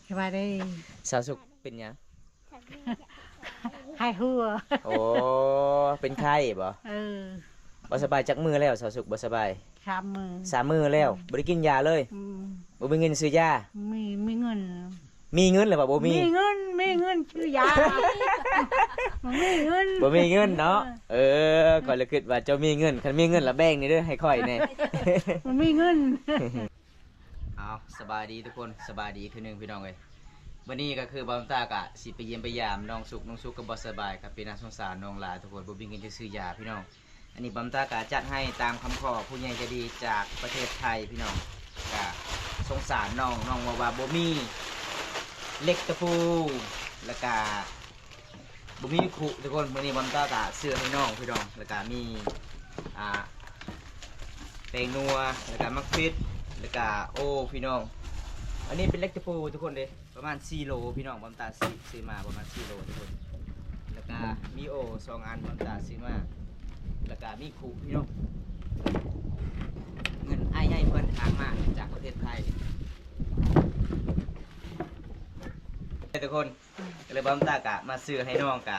ສະບາຍດີ. ສາວສຸກເປັນຫຍັງ? ໄຂ້ຫົວ. ໂອ້ ເປັນໄຂ້ບໍ? ເອີ. ບໍ່ສະບາຍຈັກມື້ແລ້ວ? ສາວສຸກບໍ່ສະບາຍ ສາມມື້. ສາມມື້ແລ້ວ. ອືມ. ບໍ່ໄດ້ກິນຢາເລີຍ? ອືມ. ບໍ່ມີເງິນຊື້ຢາ? ມີ ມີເງິນ. ມີເງິນແລ້ວບໍ່? ບໍ່ມີ. ມີເງິນ ມີເງິນຊື້ຢາ. ບໍ່ມີເງິນ. ບໍ່ມີເງິນເນາະ. ເອີ ຂ້ອຍລະຄິດວ່າເຈົ້າມີເງິນ. ຄັນມີເງິນລະແບ່ງນີ້ເດີ ໃຫ້ຂ້ອຍແດ່. ບໍ່ມີເງິນ. ເອົາ ສະບາຍດີທຸກຄົນ ສະບາຍດີອີກເທື່ອໜຶ່ງພີ່ນ້ອງເອີຍ. ມື້ນີ້ກໍຄືບ່າວຕາກະຊິໄປຢ້ຽມໄປຢາມນ້ອງສຸກ. ນ້ອງສຸກກໍບໍ່ສະບາຍ ກໍເປັນໜ້າສົງສານນ້ອງຫຼາຍທຸກຄົນ ບໍ່ມີເງິນຈະຊື້ຢາພີ່ນ້ອງ. ອັນນີ້ບ່າວຕາກະຈັດໃຫ້ຕາມຄຳຂໍຜູ້ໃຫຍ່ໃຈດີຈາກປະເທດໄທພີ່ນ້ອງ. ກະສົງສານນ້ອງ ນ້ອງເວົ້າວ່າບໍ່ມີເຫຼັກຕະປູ ແລ້ວກະ ບໍ່ມີຄຸທຸກຄົນ. ມື້ນີ້ບ່າວຕາກະຊື້ໃຫ້ນ້ອງພີ່ນ້ອງ ແລ້ວກະມີ ອ່າ ແປ້ງນົວ ແລ້ວກະໝາກເຜັດ ແລ້ວກະໂອພີ່ນ້ອງ. ອັນນີ້ເປັນເຫຼັກຕະປູທຸກຄົນເດ້ ປະມານສີ່ໂລພີ່ນ້ອງ. ບ່າວຕາຊື້ ຊື້ມາປະມານສີ່ໂລທຸກຄົນ. ແລ້ວກະມີໂອສອງອັນ ບ່າວຕາຊື້ມາ ແລ້ວກະມີຄຸພີ່ນ້ອງ. ເງິນອ້າຍໃຫຍ່ເພິ່ນຝາກມາຈາກປະເທດໄທ ທຸກຄົນ. ກໍເລີຍບ່າວຕາກະມາຊື້ໃຫ້ນ້ອງກະ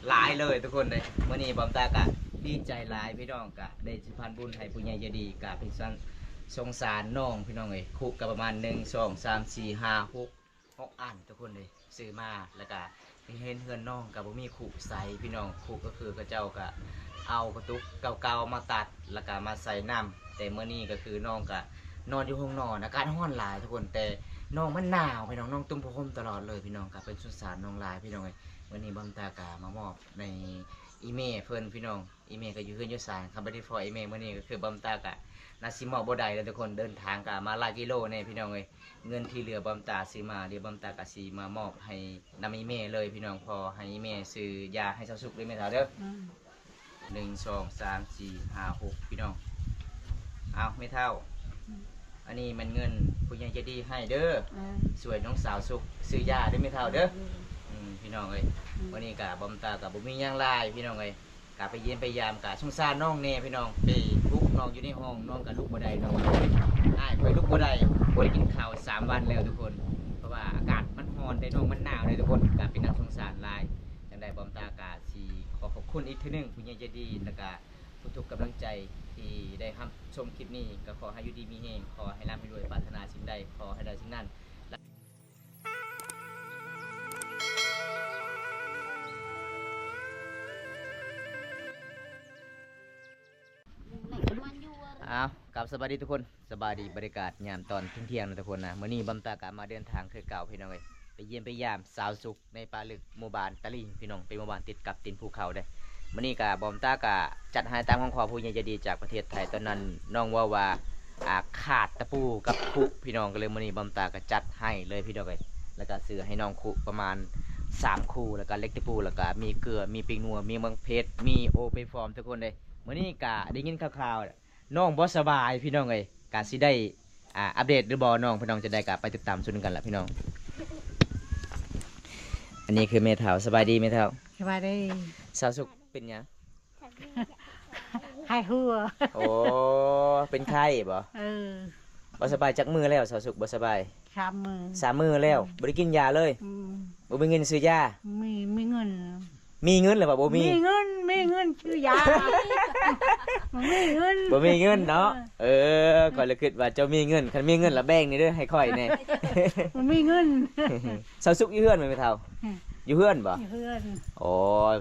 ຫຼາຍເລີຍທຸກຄົນເດ້. ມື້ນີ້ບ່າວຕາກະດີໃຈຫຼາຍພີ່ນ້ອງ ກະໄດ້ສະພານບຸນໃຫ້ຜູ້ໃຫຍ່ໃຈດີ ກະເປັນສັນ ສົງສານນ້ອງພີ່ນ້ອງເອີຍ. ຄຸກະປະມານໜຶ່ງ ສອງ ສາມ ສີ່ ຫ້າ ຫົກ ຫົກອັນທຸກຄົນເດ້ ຊື້ມາ. ແລ້ວກະເຫັນເຮືອນນ້ອງກະບໍ່ມີຄຸໃສ່ພີ່ນ້ອງ. ຄຸກໍຄືເຂົາເຈົ້າກະເອົາກະຕຸກເກົ່າໆມາຕັດ ແລ້ວກະມາໃສ່ນ້ຳ. ແຕ່ມື້ນີ້ກໍຄືນ້ອງກະນອນຢູ່ຫ້ອງນອນ ອາກາດຮ້ອນຫຼາຍທຸກຄົນ ແຕ່ນ້ອງມັນໜາວພີ່ນ້ອງ. ນ້ອງຕຸ້ມຜ້າຫົ່ມຕະຫຼອດເລີຍພີ່ນ້ອງ. ກະເປັນສົງສານນ້ອງຫຼາຍພີ່ນ້ອງເອີຍ. ມື້ນີ້ບ່າວຕາກະມາມອບໃຫ້ອີ່ແມ່ເພິ່ນພີ່ນ້ອງ. ອີ່ແມ່ກໍຢູ່ເຮືອນຢູ່ຊານ ຄັນບໍ່ໄດ້ພໍ້ອີ່ແມ່ມື້ນີ້ກໍຄືບ່າວຕາກະໜ້າຊິມອບບໍ່ໄດ້ແລ້ວທຸກຄົນ. ເດີນທາງກະມາຫຼາຍກິໂລແດ່ພີ່ນ້ອງເອີຍ. ເງິນທີ່ເຫຼືອບ່າວຕາຊື້ມາ ດຽວບ່າວຕາກະຊິມາມອບໃຫ້ນຳອີ່ແມ່ເລີຍພີ່ນ້ອງ. ພໍໃຫ້ອີ່ແມ່ຊື້ຢາໃຫ້ສາວສຸກເດີແມ່ເຖົ້າເດີ. ອືມ. ໜຶ່ງ ສອງ ສາມ ສີ່ ຫ້າ ຫົກ ພີ່ນ້ອງ. ເອົາແມ່ເຖົ້າ ອືມ ອັນນີ້ແມ່ນເງິນຜູ້ໃຫຍ່ໃຈດີໃຫ້ເດີ. ເອີ ຊ່ວຍນ້ອງສາວສຸກຊື້ຢາເດີແມ່ເຖົ້າເດີ. ອືມ ອືມ ພີ່ນ້ອງເອີຍ. ອືມ ມື້ນີ້ກະບ່າວຕາກະບໍ່ມີຫຍັງຫຼາຍພີ່ນ້ອງເອີຍ. ກະໄປຢ້ຽມໄປຢາມ ກະສົງສານນ້ອງແດ່ພີ່ນ້ອງ. ໄປປຸກນ້ອງຢູ່ໃນຫ້ອງ ນ້ອງກະລຸກບໍ່ໄດ້ ນ້ອງວ່າ ອ້າຍ ຂ້ອຍລຸກບໍ່ໄດ້ ບໍ່ໄດ້ກິນເຂົ້າສາມວັນແລ້ວທຸກຄົນ. ເພາະວ່າອາກາດມັນຮ້ອນເດ້ ນ້ອງມັນໜາວເດ້ທຸກຄົນ. ກະເປັນໜ້າສົງສານຫຼາຍ. ຈັ່ງໃດບ່າວຕາກະຊິຂໍຂອບຄຸນອີກເທື່ອໜຶ່ງ ຜູ້ໃຫຍ່ໃຈດີ ແລ້ວກະທຸກໆກຳລັງໃຈທີ່ໄດ້ຮັບຊົມຄລິບນີ້. ກະຂໍໃຫ້ຢູ່ດີມີແຮງ ຂໍໃຫ້ລ່ຳໃຫ້ລວຍ ປາດຖະໜາສິ່ງໃດຂໍໃຫ້ໄດ້ສິ່ງນັ້ນ. ອ້າວ ກັບສະບາຍດີທຸກຄົນ ສະບາຍດີ ບັນຍາກາດຍາມຕອນທ່ຽງໆນະທຸກຄົນນະ. ມື້ນີ້ບ່າວຕາກະມາເດີນທາງຄືເກົ່າພີ່ນ້ອງເອີຍ ໄປຢ້ຽມໄປຢາມສາວສຸກໃນປ່າເລິກ ໝູ່ບ້ານຕະລິງພີ່ນ້ອງ ເປັນໝູ່ບ້ານຕິດກັບຕີນພູເຂົາເດ້. ມື້ນີ້ກະບ່າວຕາກະຈັດໃຫ້ຕາມຄຳຂໍຜູ້ໃຫຍ່ໃຈດີຈາກປະເທດໄທ. ຕອນນັ້ນນ້ອງເວົ້າວ່າ ອ່າ ຂາດຕະປູກັບຄຸພີ່ນ້ອງ ກໍເລີຍມື້ນີ້ບ່າວຕາກໍຈັດໃຫ້ເລີຍພີ່ນ້ອງເອີຍ. ແລ້ວກໍຊື້ໃຫ້ນ້ອງຄຸປະມານສາມຄູ່ ແລ້ວກໍເຫຼັກຕະປູ ແລ້ວກໍມີເກືອ ມີແປ້ງນົວ ມີໝາກເຜັດ ມີໂອໄປຟອມທຸກຄົນເດ້. ມື້ນີ້ກໍໄດ້ຍິນຂ່າວໆ ນ້ອງບໍ່ສະບາຍພີ່ນ້ອງເອີຍ ກໍຊິໄດ້ ອ່າ ອັບເດດຫຼືບໍ່ນ້ອງ ພີ່ນ້ອງ ຈັ່ງໃດກໍໄປຕິດຕາມຊົມກັນລະພີ່ນ້ອງ. ອັນນີ້ຄືແມ່ເຖົ້າ ສະບາຍດີແມ່ເຖົ້າ. ສະບາຍດີ. ສາວສຸກ ເປັນຫຍັງ? ໄຂ້ຫົວ. ໂອ້ ເປັນໄຂ້ບໍ? ເອີ. ບໍ່ສະບາຍຈັກມື້ແລ້ວ ສາວສຸກບໍ່ສະບາຍ? ສາມມື້. ສາມມື້ແລ້ວ. ອືມ. ບໍ່ໄດ້ກິນຢາເລີຍ? ອືມ. ບໍ່ມີເງິນຊື້ຢາ? ມີ ມີເງິນ. ມີເງິນແລ້ວບໍ່? ບໍ່ມີ. ມີເງິນ ມີເງິນຊື້ຢາ. ບໍ່ມີເງິນ. ບໍ່ມີເງິນເນາະ. ເອີ ຂ້ອຍລະຄິດວ່າເຈົ້າມີເງິນ ຄັນມີເງິນລະແບ່ງນີ້ເດີ ໃຫ້ຂ້ອຍແດ່. ບໍ່ມີເງິນ. ສາວສຸກຢູ່ເຮືອນແມ່ນບໍ່ແມ່ເຖົ້າ? ອືມ ຢູ່ເຮືອນບໍ່? ຢູ່ເຮືອນ. ໂອ້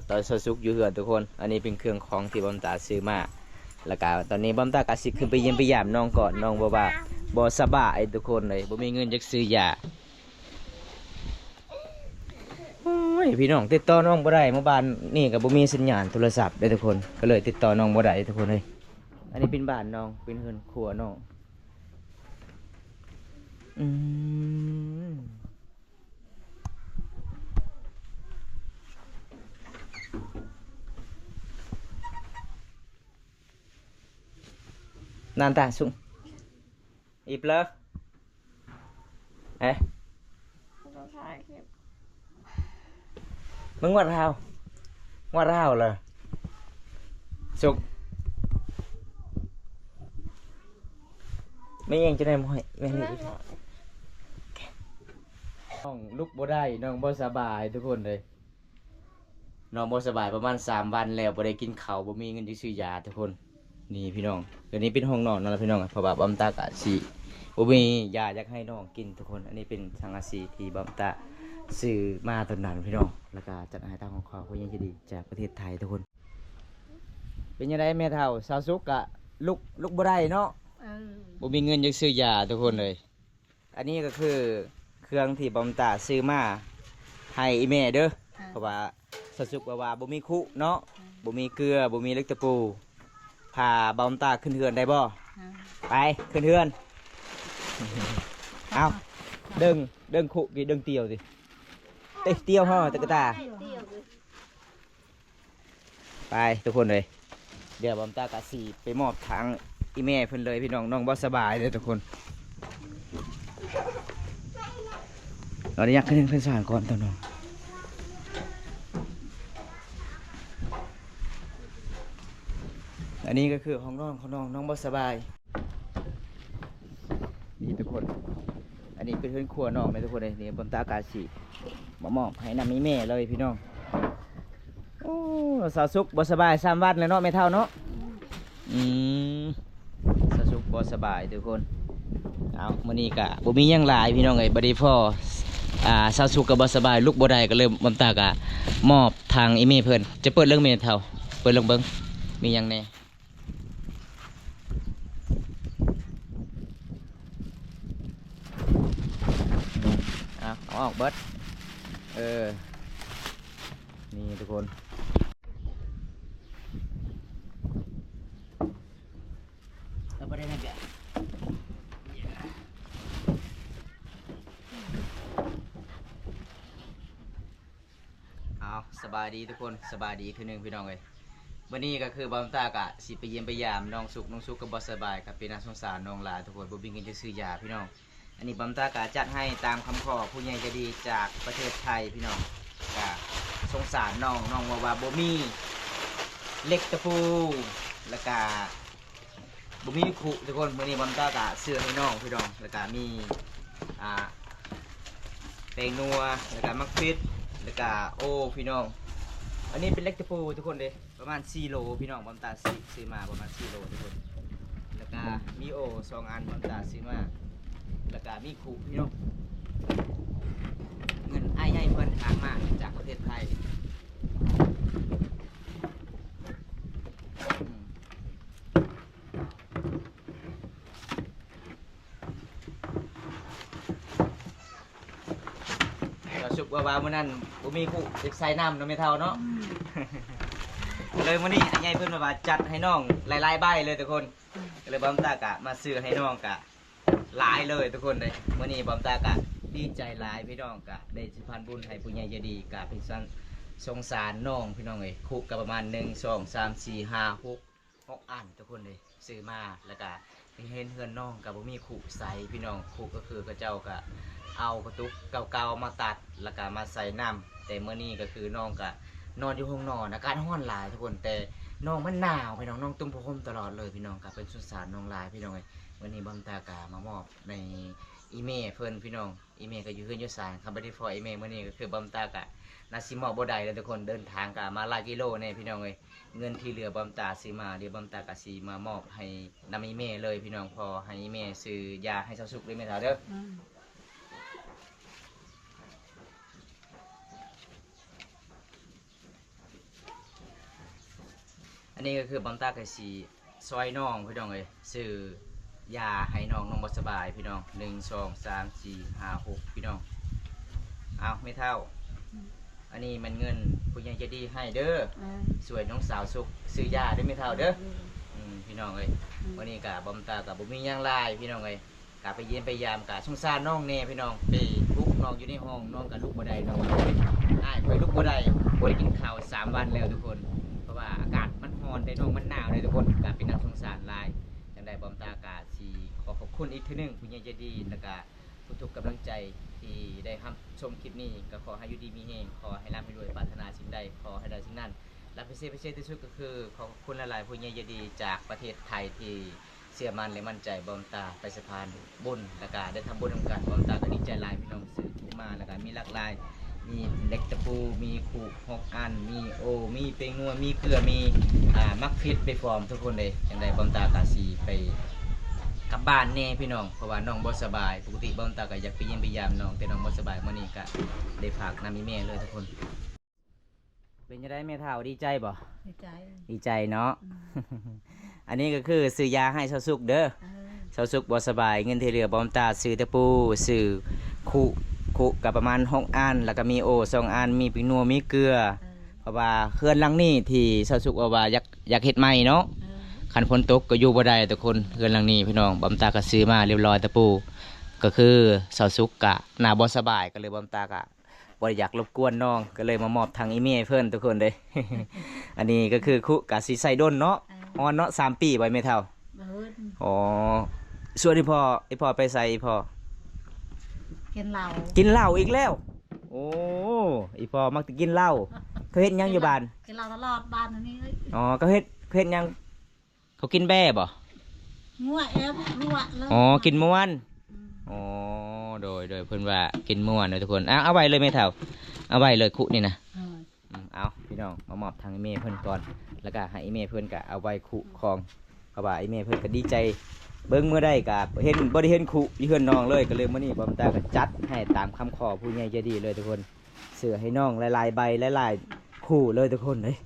ຕອນສາວສຸກຢູ່ເຮືອນທຸກຄົນ. ອັນນີ້ເປັນເຄື່ອງຂອງທີ່ບ່າວຕາຊື້ມາ ແລ້ວກະຕອນນີ້ບ່າວຕາກະຊິຂຶ້ນໄປຢ້ຽມໄປຢາມນ້ອງກ່ອນ. ນ້ອງເວົ້າວ່າບໍ່ສະບາຍທຸກຄົນເອີຍ ບໍ່ມີເງິນຈັກຊື້ຢາ. ໂອ້ຍ ພີ່ນ້ອງ ຕິດຕໍ່ນ້ອງບໍ່ໄດ້ ໝູ່ບ້ານນີ້ກະບໍ່ມີສັນຍານໂທລະສັບເດ້ທຸກຄົນ ກະເລີຍຕິດຕໍ່ນ້ອງບໍ່ໄດ້ທຸກຄົນເອີຍ. ອັນນີ້ເປັນບ້ານນ້ອງ ເປັນເຮືອນຄົວນ້ອງ. ອືມ. ນານຕາ ຊຸງ ອີບເລີ ເອ ມຶງຫວັດເຮົາ ຫວັດເຮົາເລີ ສຸກ. ແມ່ນຫຍັງຈັ່ງໄດ້ບໍ່ໃຫ້ແມ່ນ. ນ້ອງລຸກບໍ່ໄດ້ ນ້ອງບໍ່ສະບາຍທຸກຄົນເອີຍ. ນ້ອງບໍ່ສະບາຍປະມານສາມວັນແລ້ວ ບໍ່ໄດ້ກິນເຂົ້າ ບໍ່ມີເງິນຈະຊື້ຢາທຸກຄົນ. ນີ້ພີ່ນ້ອງ ອັນນີ້ເປັນຫ້ອງນອນນັ້ນລະພີ່ນ້ອງ ເພາະວ່າບ່າວຕາກະຊິບໍ່ມີຢາຢາກໃຫ້ນ້ອງກິນທຸກຄົນ. ອັນນີ້ເປັນສັງກະສີທີ່ບ່າວຕາຊື້ມາຕອນນັ້ນພີ່ນ້ອງ ແລ້ວກະຈັດໃຫ້ທາງຄອບຄົວຜູ້ໃຫຍ່ໃຈດີຈາກປະເທດໄທທຸກຄົນ. ເປັນຈັ່ງໃດແມ່ເຖົ້າ ສາວສຸກກະລຸກ ລຸກບໍ່ໄດ້ເນາະ ເອີ ບໍ່ມີເງິນຈະຊື້ຢາທຸກຄົນເອີຍ. ອັນນີ້ກໍຄືເຄື່ອງທີ່ບ່າວຕາຊື້ມາໃຫ້ອີ່ແມ່ເດີ ເອີ ເພາະວ່າສາວສຸກວ່າ ວ່າບໍ່ມີຄຸເນາະ ເອີ ບໍ່ມີເກືອ ບໍ່ມີເຫຼັກຕະປູ ພາບ່າວຕາຂຶ້ນເຮືອນໄດ້ບໍ່? ເອີ ໄປຂຶ້ນເຮືອນ. ເອົາ ເດີງ ເດີງຄຸ ກິເດີງຕຽວຕິ ເອີ ຕຽວເຮີ ຕະກະຕາ. ໄປທຸກຄົນເອີຍ ດຽວບ່າວຕາກະຊິໄປມອບທາງອີ່ແມ່ເພິ່ນເລີຍພີ່ນ້ອງ. ນ້ອງບໍ່ສະບາຍເດີທຸກຄົນ ເອົາ ດຽວຍັກຂຶ້ນເຮືອນຂຶ້ນຊານກ່ອນຕົວະນ້ອງ. ອັນນີ້ກໍຄືຫ້ອງນອນຂອງນ້ອງ ນ້ອງບໍ່ສະບາຍ. ນີ້ທຸກຄົນ ອັນນີ້ເປັນເຮືອນຄົວນ້ອງເດີທຸກຄົນເອີຍ. ນີ້ບ່າວຕາກະຊິມາມອບໃຫ້ນຳອີ່ແມ່ເລີຍພີ່ນ້ອງ. ໂອ້ ສາວສຸກບໍ່ສະບາຍສາມວັນແລ້ວເນາະແມ່ເຖົ້າເນາະ. ອືມ ສາວສຸກບໍ່ສະບາຍທຸກຄົນ. ເອົາ ມື້ນີ້ກະບໍ່ມີຫຍັງຫຼາຍພີ່ນ້ອງເອີຍ ບໍ່ໄດ້ພໍ ອ່າ ສາວສຸກກໍບໍ່ສະບາຍ ລຸກບໍ່ໄດ້ ກໍເລີຍບ່າວຕາກະມອບທາງອີ່ແມ່ເພິ່ນ. ຈະເປີດເບິ່ງແມ່ເຖົ້າ ເປີດເບິ່ງ ເບິ່ງມີຫຍັງແດ່. ອ່ະ ເອົາອອກເບິດ ເອີ ນີ້ທຸກຄົນ ເອົາໄປໄດ້ແມ່ນແບບ ເອົາ ສະບາຍດີທຸກຄົນ ສະບາຍດີອີກເທື່ອໜຶ່ງພີ່ນ້ອງເອີຍ. ມື້ນີ້ກໍຄືບ່າວຕາກະຊິໄປຢ້ຽມໄປຢາມນ້ອງສຸກ ນ້ອງສຸກກໍບໍ່ສະບາຍ ກໍເປັນໜ້າສົງສານນ້ອງຫຼາຍທຸກຄົນ ບໍ່ມີເງິນຈະຊື້ຢາພີ່ນ້ອງ. ອັນນີ້ບ່າວຕາກະຈັດໃຫ້ຕາມຄຳຂໍຜູ້ໃຫຍ່ໃຈດີຈາກປະເທດໄທພີ່ນ້ອງ ກະສົງສານນ້ອງ ນ້ອງເວົ້າວ່າບໍ່ມີເຫຼັກຕະປູ ແລ້ວກະ ບໍ່ມີຄຸທຸກຄົນ. ມື້ນີ້ບ່າວຕາກະຊື້ໃຫ້ນ້ອງພີ່ນ້ອງ ແລ້ວກະມີ ອ່າ ແປ້ງນົວ ແລ້ວກະໝາກພິກ ແລ້ວກະໂອພີ່ນ້ອງ. ອັນນີ້ເປັນເຫຼັກຕະປູທຸກຄົນເດ້ ປະມານສີ່ໂລພີ່ນ້ອງ ບ່າວຕາຊື້ ຊື້ມາປະມານສີ່ໂລທຸກຄົນ. ແລ້ວກະມີໂອສອງອັນ ບ່າວຕາຊື້ມາ ແລ້ວກະມີຄຸພີ່ນ້ອງ ເງິນອ້າຍໃຫຍ່ເພິ່ນຝາກມາຈາກປະເທດໄທ. ອືມ ກໍສຸກວ່າ ວ່າມື້ນັ້ນບໍ່ມີຜູ້ຢາກໃສ່ນ້ຳເນາະແມ່ເຖົ້າເນາະ ອືມ ກໍເລີຍມື້ນີ້ອ້າຍໃຫຍ່ເພິ່ນວ່າຈັດໃຫ້ນ້ອງຫຼາຍໆໃບເລີຍທຸກຄົນ ອືມ ກໍເລີຍບ່າວຕາກະມາຊື້ໃຫ້ນ້ອງກະຫຼາຍເລີຍທຸກຄົນເດ້. ມື້ນີ້ບ່າວຕາກະດີໃຈຫຼາຍພີ່ນ້ອງ ກະໄດ້ສະພານບຸນໃຫ້ຜູ້ໃຫຍ່ໃຈດີ ກະເປັນສັນ ສົງສານນ້ອງພີ່ນ້ອງເອີຍ. ຄຸກະປະມານ ໜຶ່ງ ສອງ ສາມ ສີ່ ຫ້າ ຫົກ ຫົກອັນທຸກຄົນເດ້ ຊື້ມາ ແລ້ວກະເຫັນເຮືອນນ້ອງກະບໍ່ມີຄຸໃສ່ພີ່ນ້ອງ. ຄຸກໍຄືເຂົາເຈົ້າກະເອົາກະຕຸກເກົ່າໆມາຕັດ ແລ້ວກະມາໃສ່ນ້ຳ. ແຕ່ມື້ນີ້ກະຄືນ້ອງກະນອນຢູ່ຫ້ອງນອນ ອາກາດຮ້ອນຫຼາຍທຸກຄົນ ແຕ່ນ້ອງມັນໜາວພີ່ນ້ອງ ນ້ອງຕຸ້ມຜ້າຫົ່ມຕະຫຼອດເລີຍພີ່ນ້ອງ. ກະເປັນສົງສານນ້ອງຫຼາຍພີ່ນ້ອງເອີຍ. ມື້ນີ້ບ່າວຕາກະມາມອບໃຫ້ອີ່ແມ່ເພິ່ນພີ່ນ້ອງ. ອີ່ແມ່ກໍຢູ່ເຮືອນຢູ່ຊານ ຄັນບໍ່ໄດ້ພໍ້ອີ່ແມ່ມື້ນີ້ ກໍຄືບ່າວຕາກະໜ້າຊິມອບບໍ່ໄດ້ແລ້ວທຸກຄົນ. ເດີນທາງກະມາຫຼາຍກິໂລແດ່ພີ່ນ້ອງເອີຍ. ເງິນທີ່ເຫຼືອບ່າວຕາຊື້ມາ ດຽວບ່າວຕາກະຊິມາມອບໃຫ້ນຳອີ່ແມ່ເລີຍພີ່ນ້ອງ ພໍໃຫ້ອີ່ແມ່ຊື້ຢາໃຫ້ສາວສຸກເດີແມ່ເຖົ້າເດີ. ອືມ ອັນນີ້ກໍຄືບ່າວຕາກໍຊິຊ່ອຍນ້ອງພີ່ນ້ອງເອີຍ ຊື້ຢາໃຫ້ນ້ອງ ນ້ອງບໍ່ສະບາຍພີ່ນ້ອງ. ໜຶ່ງ ສອງ ສາມ ສີ່ ຫ້າ ຫົກ ພີ່ນ້ອງ. ເອົາແມ່ເຖົ້າ ອັນນີ້ແມ່ນເງິນຜູ້ໃຫຍ່ໃຈດີໃຫ້ເດີ ຊ່ວຍນ້ອງສາວສຸກຊື້ຢາເດີແມ່ເຖົ້າເດີ. ອືມ ພີ່ນ້ອງເອີຍ ມື້ນີ້ກໍບ່າວຕາກໍບໍ່ມີຫຍັງຫຼາຍພີ່ນ້ອງເອີຍ. ກະໄປຢ້ຽມໄປຢາມ ກະສົງສານນ້ອງແດ່ພີ່ນ້ອງ ໄປປຸກນ້ອງຢູ່ໃນຫ້ອງ ນ້ອງກະລຸກບໍ່ໄດ້ ນ້ອງວ່າ ອ້າຍ ຂ້ອຍລຸກບໍ່ໄດ້ ບໍ່ໄດ້ກິນເຂົ້າສາມວັນແລ້ວທຸກຄົນ ເພາະວ່າອາກາດມັນຮ້ອນເດ້ ນ້ອງມັນໜາວເດ້ທຸກຄົນ ກະເປັນໜ້າສົງສານຫຼາຍ. ຈັ່ງໃດບ່າວຕາກະຊິຂໍຂອບຄຸນອີກເທື່ອໜຶ່ງ ຜູ້ໃຫຍ່ໃຈດີ ແລ້ວກະທຸກໆກຳລັງໃຈທີ່ໄດ້ຮັບຊົມຄລິບນີ້ ກະຂໍໃຫ້ຢູ່ດີມີແຮງ ຂໍໃຫ້ລ່ຳໃຫ້ລວຍ ປາດຖະໜາສິ່ງໃດຂໍໃຫ້ໄດ້ສິ່ງນັ້ນ ແລະ ພິເສດ ພິເສດທີ່ສຸດກໍຄື ຂໍຂອບຄຸນຫຼາຍໆ ຜູ້ໃຫຍ່ໃຈດີຈາກປະເທດໄທທີ່ ເຊື່ອໝັ້ນ ແລະ ໝັ້ນໃຈບ່າວຕາໄປສະພານບຸນ ແລ້ວກະໄດ້ທຳບຸນນຳກັນ. ບ່າວຕາກໍດີ ໃຈຫຼາຍພີ່ນ້ອງ ຊື້ຄຸມາ ແລ້ວກໍມີຫຼາກຫຼາຍ ມີເຫຼັກຕະປູ ມີຄຸຫົກອັນ ມີໂອ ມີເປັງນົວ ມີເກືອ ມີ ອ່າ ໝາກພິກ ໄປພ້ອມທຸກຄົນເດ້. ຈັ່ງໃດບອມຕາກໍຊິໄປກັບບ້ານແດ່ພີ່ນ້ອງ ເພາະວ່ານ້ອງບໍ່ສະບາຍ. ປົກກະຕິບອມຕາກໍຢາກໄປຢ້ຽມໄປຢາມນ້ອງ ແຕ່ນ້ອງບໍ່ສະບາຍ ມື້ນີ້ກໍໄດ້ຝາກນຳອີ່ແມ່ເລີຍທຸກຄົນ. ເປັນຈັ່ງໃດແມ່ເຖົ້າ ດີໃຈບໍ່? ດີໃຈ ດີໃຈເນາະ. ອືມ ອັນນີ້ກໍຄືຊື້ຢາໃຫ້ຊາວສຸກເດີ. ເອີ ຊາວສຸກບໍ່ສະບາຍ ເງິນທີ່ເຫຼືອບອມຕາຊື້ຕະປູ ຊື້ຄຸ ຄຸກໍປະມານຫົກອັນ ແລ້ວກໍມີໂອສອງອັນ ມີປິງນົວ ມີເກືອ. ເອີ ເພາະວ່າເຮືອນຫຼັງນີ້ທີ່ຊາວສຸກເວົ້າວ່າຢາກ ຢາກເຮັດໃໝ່ເນາະ. ເອີ ຄັນຝົນຕົກກໍຢູ່ບໍ່ໄດ້ທຸກຄົນ. ເຮືອນຫຼັງນີ້ພີ່ນ້ອງ ບອມຕາກໍຊື້ມາຮຽບຮ້ອຍ ຕະປູ ກໍຄືຊາວສຸກກະໜ້າບໍ່ສະບາຍ ກໍເລີຍບອມຕາກະ ບໍ່ໄດ້ຢາກລົບກວນນ້ອງ ກໍເລີຍມາມອບທາງອີ່ແມ່ເພິ່ນທຸກຄົນເດ້. ອັນນີ້ກໍຄືຄຸກະຊິໃຊ້ດົນເນາະ. ເອີ ຮອນເນາະ ສາມປີບໍ່ແມ່ເຖົ້າ? ບໍ່ຮອດ. ອໍ ສ່ວນອີ່ພໍ່ ອີ່ພໍ່ໄປໃສອີ່ພໍ່? ກິນເຫຼົ້າ ກິນເຫຼົ້າອີກແລ້ວ. ໂອ້ ອີ່ພໍ່ມັກແຕ່ກິນເຫຼົ້າ. ເຂົາເຮັດຫຍັງຢູ່ບ້ານ? ກິນເຫຼົ້າຕະຫຼອດບ້ານນີ້. ອໍ ເຂົາເຮັດ ເຮັດຫຍັງ? ເຂົາກິນແບ້ບໍ່? ງົວແອບລົວກເລີຍ. ອໍ ກິນມ່ວນ. ອືມ ອໍ ໂດຍ ໂດຍ ເພິ່ນວ່າກິນມ່ວນເນາະທຸກຄົນ. ເອົາ ເອົາໄວ້ເລີຍແມ່ເຖົ້າ ເອົາໄວ້ເລີຍຄຸນີ້ນະ. ເອີ ອືມ ເອົາ ພີ່ນ້ອງ ມາມອບທາງອີ່ແມ່ເພິ່ນກ່ອນ ແລ້ວກະໃຫ້ອີ່ແມ່ເພິ່ນກະເອົາໄວ້ຄຸຂອງ ເພາະວ່າອີ່ແມ່ເພິ່ນກະດີໃຈ ເບິ່ງມື້ໃດກະເຫັນ ບໍ່ໄດ້ເຫັນຄຸຢູ່ເຮືອນນ້ອງເລີຍ. ກໍເລີຍມື້ນີ້ບອມຕາກະຈັດໃຫ້ຕາມຄຳຂໍຜູ້ໃຫຍ່ໃຈດີເລີຍທຸກຄົນ. ເສື້ອໃຫ້ນ້ອງຫຼາຍໆໃບ ຫຼາຍໆຄູ່ເລີຍທຸກຄົນເອີຍ.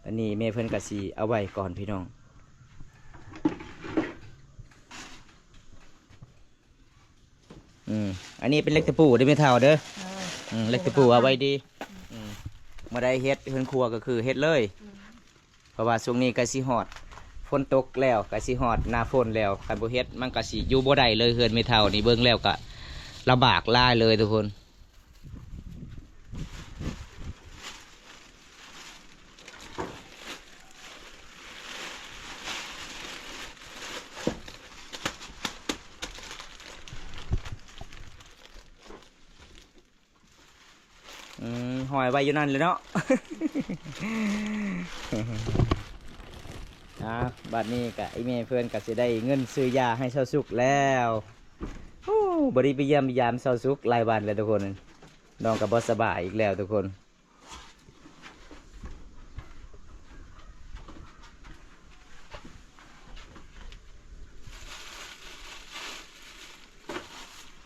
ອັນນີ້ແມ່ເພິ່ນກໍຊິເອົາໄວ້ກ່ອນພີ່ນ້ອງ. ອືມ ອັນນີ້ເປັນເຫຼັກຕະປູເດີແມ່ເຖົ້າເດີ. ເອີ ອືມ ເຫຼັກຕະປູເອົາໄວ້ດີ. ອືມ ເມື່ອໃດເຮັດເຮືອນຄົວກໍຄືເຮັດເລີຍ. ອືມ ເພາະວ່າຊ່ວງນີ້ໃກ້ຊິຮອດຝົນຕົກແລ້ວ ໃກ້ຊິຮອດໜ້າຝົນແລ້ວ ຄັນບໍ່ເຮັດມັນກໍຊິຢູ່ບໍ່ໄດ້ເລີຍ. ເຮືອນແມ່ເຖົ້ານີ້ເບິ່ງແລ້ວກໍລຳບາກຫຼາຍເລີຍທຸກຄົນ. ອືມ ຫ້ອຍໄວ້ຢູ່ນັ້ນແຫຼະເນາະ. ອ່າ ບັດນີ້ກະອີ່ແມ່ເພິ່ນກະຊິໄດ້ເງິນຊື້ຢາໃຫ້ຊາວສຸກແລ້ວ. ໂອ້ ບໍ່ໄດ້ໄປຢ້ຽມຢາມຊາວສຸກຫຼາຍວັນແລ້ວທຸກຄົນ. ນ້ອງກໍບໍ່ສະບາຍອີກແລ້ວທຸກຄົນ.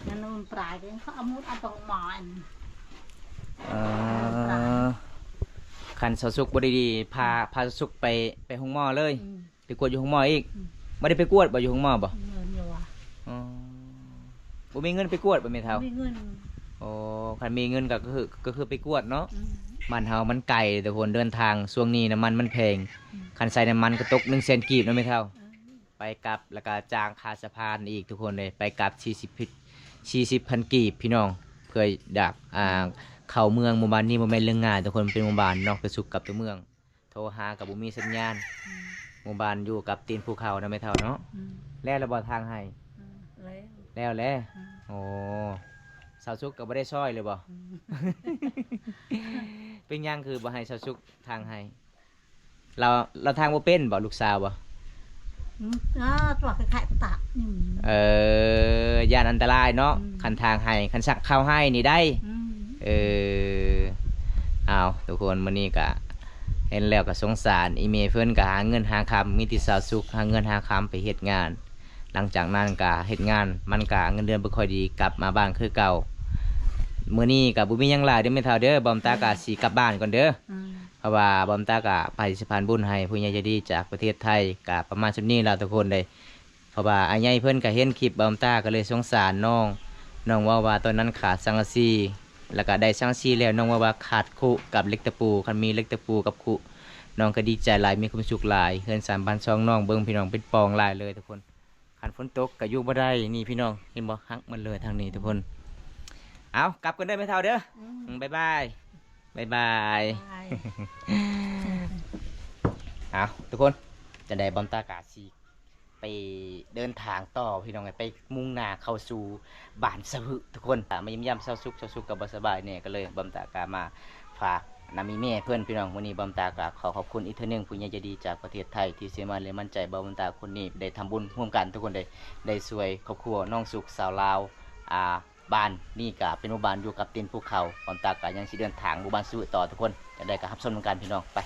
ນັ້ນມັນປາຍເດ້ ເຂົາເອົາໝົດ ເອົາຕົງໝໍອັນ ເອີ ຄັນຊາວສຸກບໍ່ໄດ້ດີ ພາ ພາຊາວສຸກໄປ ໄປໂຮງໝໍເລີຍ. ອືມ ໄປກວດຢູ່ໂຮງໝໍອີກ. ອືມ ບໍ່ໄດ້ໄປກວດບໍ່ ຢູ່ໂຮງໝໍບໍ່? ເງິນຢູ່ວ່າ ອໍ ບໍ່ມີເງິນໄປກວດບໍ່ແມ່ເຖົ້າ? ບໍ່ມີເງິນ. ໂອ້ ຄັນມີເງິນກໍ ກໍຄື ກໍຄືໄປກວດເນາະ. ອືມ ບ້ານເຮົາມັນໄກທຸກຄົນ ເດີນທາງ ຊ່ວງນີ້ນ້ຳມັນມັນແພງ. ອືມ ຄັນໃສ່ນ້ຳມັນກໍຕົກໜຶ່ງແສນກີບເນາະແມ່ເຖົ້າ. ໄປກັບ ແລ້ວກໍຈ່າງຄ່າສະພານອີກທຸກຄົນເອີຍ. ໄປກັບສີ່ສິບ ສີ່ສິບພັນກີບພີ່ນ້ອງ ເພື່ອຢາກ ອ່າ ເຂົ້າເມືອງ. ໝູ່ບ້ານນີ້ບໍ່ແມ່ນເລື່ອງງ່າຍທຸກຄົນ ເປັນໝູ່ບ້ານເນາະ ໄປສຸກກັບຕົວເມືອງ. ໂທຫາກໍບໍ່ມີສັນຍານ. ອືມ ໝູ່ບ້ານຢູ່ກັບຕີນພູເຂົານະແມ່ເຖົ້າເນາະ. ອືມ ແລ້ວລະບໍ່ທາງໄຮ່? ອືມ ແລ້ວ ແລ້ວແຫຼະ. ອືມ ໂອ້ ຊາວສຸກກໍບໍ່ໄດ້ຊ່ອຍເລີຍບໍ່? ອືມ ເປັນຫຍັງຄືບໍ່ໃຫ້ຊາວສຸກທາງໄຮ່? ລາວ ລາວທາງບໍ່ເປັນບໍ່ ລູກສາວບໍ່? ອືມ ເອີ ຕົວະໄຂ່ໆປະຕະ. ອືມ ເອີ ຢ້ານອັນຕະລາຍເນາະ. ອືມ ຄັນທາງໄຮ່ ຄັນສັກເຂົ້າໄຮ່ນີ້ໄດ້. ອືມ ເອີ ເອົາ ທຸກຄົນ ມື້ນີ້ກະເຫັນແລ້ວກະສົງສານອີ່ແມ່ເພິ່ນ ກະຫາເງິນຫາຄຳ ມີແຕ່ຊາວສຸກຫາເງິນຫາຄຳໄປເຮັດງານ. ຫຼັງຈາກນັ້ນກະເຮັດງານ ມັນກະເງິນເດືອນບໍ່ຄ່ອຍດີ ກັບມາບ້ານຄືເກົ່າ. ມື້ນີ້ກະບໍ່ມີຫຍັງຫຼາຍເດີແມ່ເຖົ້າເດີ ບອມຕາກະຊິກັບບ້ານກ່ອນເດີ. ອືມ ເພາະວ່າບອມຕາກະໄປສະພານບຸນໃຫ້ຜູ້ໃຫຍ່ໃຈດີຈາກປະເທດໄທ ກະປະມານສ່ຳນີ້ລະທຸກຄົນເດີ. ເພາະວ່າອ້າຍໃຫຍ່ເພິ່ນກະເຫັນຄລິບບອມຕາ ກະເລີຍສົງສານນ້ອງ. ນ້ອງເວົ້າວ່າຕອນນັ້ນຂາດສັງກະສີ ແລ້ວກະໄດ້ສັງກະສີແລ້ວ ນ້ອງເວົ້າວ່າຂາດຄຸກັບເຫຼັກຕະປູ. ຄັນມີເຫຼັກຕະປູກັບຄຸ ນ້ອງກະດີໃຈຫຼາຍ ມີຄວາມສຸກຫຼາຍ. ເຮືອນຊານບ້ານຊ່ອງນ້ອງເບິ່ງພີ່ນ້ອງ ເປັນປ່ອງຫຼາຍເລີຍທຸກຄົນ. ຄັນຝົນຕົກກະຢູ່ບໍ່ໄດ້. ນີ້ພີ່ນ້ອງ ເຫັນບໍ່ ຫັກໝົດເລີຍທາງນີ້ທຸກຄົນ. ເອົາ ກັບກັນເດີແມ່ເຖົ້າເດີ. ອືມ ບາຍບາຍ ບາຍບາຍ. ເອົາ ທຸກຄົນ ຈັ່ງໃດບອມຕາກະຊິໄປເດີນທາງຕໍ່ພີ່ນ້ອງ ໄປມຸ່ງໜ້າເຂົ້າສູ່ບ້ານສະຫຶທຸກຄົນ. ມາຢ້ຽມຢາມຊາວສຸກ ຊາວສຸກກໍບໍ່ສະບາຍແດ່ ກໍເລີຍບອມຕາກະມາ ຝາກນຳອີ່ແມ່ເພິ່ນພີ່ນ້ອງ. ມື້ນີ້ບອມຕາກໍຂໍຂອບຄຸນອີກເທື່ອໜຶ່ງ ຜູ້ໃຫຍ່ໃຈດີຈາກປະເທດໄທ ທີ່ເຊື່ອໝັ້ນ ແລະ ໝັ້ນໃຈວ່າບອມຕາຄົນນີ້ໄດ້ທຳບຸນຮ່ວມກັນ ທຸກຄົນໄດ້ ໄດ້ຊ່ວຍຄອບຄົວນ້ອງສຸກ ຊາວລາວ ອ່າ ບ້ານນີ້ກະເປັນໝູ່ບ້ານຢູ່ກັບຕີນພູເຂົາ. ບ່ອນຕາກະຍັງຊິເດີນທາງໝູ່ບ້ານສະຫວື່ຕໍ່ທຸກຄົນ, ຈັ່ງໃດກະຮັບຊົມນຳກັນພີ່ນ້ອງ. ໄປ.